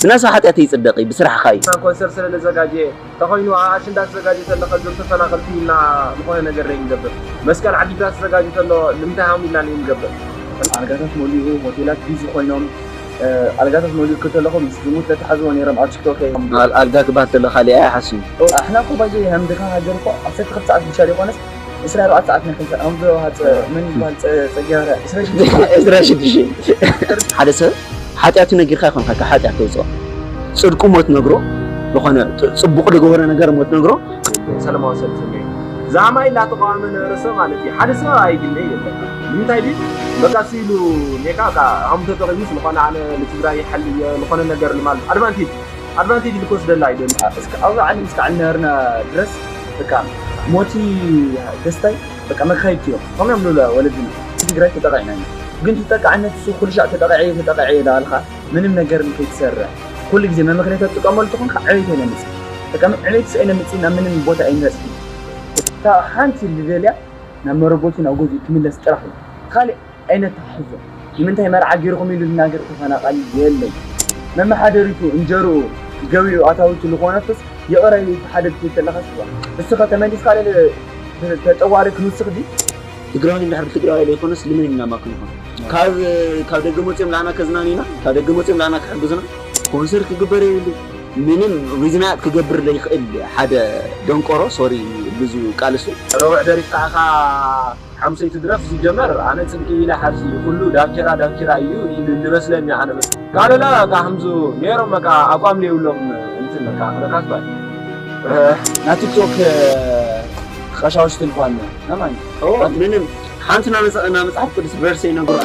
ብናይ ሰብ ሓጢኣት ይጽደቕ እዩ፣ ብስራሕኻ እዩ። ኮንሰርት ስለ ነዘጋጀ ተኾይኑ ኣሽንዳ ተዘጋጀ ተለኸ ዞም ተፈናቐልቲ ኢልና ዝኾነ ነገር ነይ ንገብር። መስቀል ዓዲግራት ተዘጋጀ ተሎ ንምንታይ ሃም ኢልና ነይ ንገብር። ኣልጋታት መሊኡ፣ ሆቴላት ቢዚ ኮይኖም፣ ኣልጋታት መሊኡ ክተለኹ ምስ ዝሙት ለተሓዝዎ ነይሮም ኣብ ቲክቶክ እዮም። ኣልጋ ክበሃል ተሎ ካሊእ ኣይሓስብን። ኣሕና እኮ ባይዘ ሃምድኻ ሃገር እኮ ኣብ ሰቲ ክልተ ሰዓት ብቻ ዘይኮነስ እስራ ኣርባዕተ ሰዓት ናይ ክልተ ኣምዶ ሃፀ መን ይበሃል ፀ- ፀጊያረ እስራ ሽዱሽተ ሰዓት። ዕስራ ሽዱሽተ ሓደ ሰብ ሓጢኣቱ ነጊርካ ይኾንካ ካብ ሓጢኣት ተውፅኦ። ፅድቁ ሞት ነግሮ ዝኾነ ፅቡቕ ዝገበረ ነገር ሞት ነግሮ። ሰለማዊ ሰልፊ እኒኦ። ዛማይ ላተቃወመ ነበረ ሰብ ማለት እዩ። ሓደ ሰብ ኣይግለይ የለን። ንምንታይ ድዩ? በቃ ስኢሉ ኔካ ካ ኣምቶ ተቂሙ ስለኾነ ኣነ ንትግራይ ይሓል እየ ዝኾነ ነገር ንማለት ኣድቫንቴጅ ኣድቫንቴጅ ልኮስ ደላ ኣይደል። እስከ ኣብዚ ዓለም እስከ ዓልነበርና ድረስ በቃ ሞቲ ደስታይ በቃ መካይድቲ እዮም ከምኦም ልብለ ወለድና ትግራይ ተጠቃዒና ኢና። ግን ተጠቃዕነት እሱ ኩሉ ሻዕ ተጠቃዒ ተጠቃዒ ዳልካ ምንም ነገር ንከይትሰርሕ ኩሉ ግዜ መመክነይታ ትጥቀመሉ ትኾንካ ዕቤት ኣይነምፅእ። በቃ ዕቤት ስ ኣይነምፅእ ናብ ምንም ቦታ ኣይንበፅሕ። እታ ሓንቲ ልደልያ ናብ መረቦቱ ናብ ገዝኡ ክምለስ ጥራሕ እዩ። ካልእ ኣይነተሓሕዞ። ንምንታይ መርዓ ጌርኹም ኢሉ ዝናገር ተፈናቓሊ የለን። መመሓደሪቱ፣ እንጀርኡ፣ ገቢኡ፣ ኣታዊቱ ዝኾነትስ ይቕረ ኢሉ ይተሓደግ ተለኻ ስዋ። እስኻ ተመሊስካ ለለ ተጠዋሪ ክንውስኽ ዲ? ትግራዋይ እንድሕር ትግራዋይ ዘይኮነስ ልመን ኢና ማ ክንኾን ካብ ካብ ደገ መፅኦም ላና ከዝናኑና ካብ ደገ መፅኦም ላና ክሕግዙና ስፖንሰር ክግበር የብሉ ምንም ሪዝናት ክገብር ዘይኽእል ሓደ ደንቆሮ ሶሪ ብዙ ቃልሱ ረቡዕ ደሪፍካ ኢኻ ሓሙሰይቲ ድረፍ ዝጀመር ኣነ ጽድቂ ኢለ ሓርሲ ኩሉ ዳንኬራ ዳንኬራ እዩ ኢሉ ዝመስለኒ ኣነ ካለላ ካ ከምዙ ነይሮም በቃ ኣቋም ዘይብሎም እንትን በቃ ክነካስ ባል ናይ ቲክቶክ ቀሻውሽ ትልኳን ነማን ምንም ሓንቲ ናይ መጽሓፍ ቅዱስ ቨርስ ይነግሩካ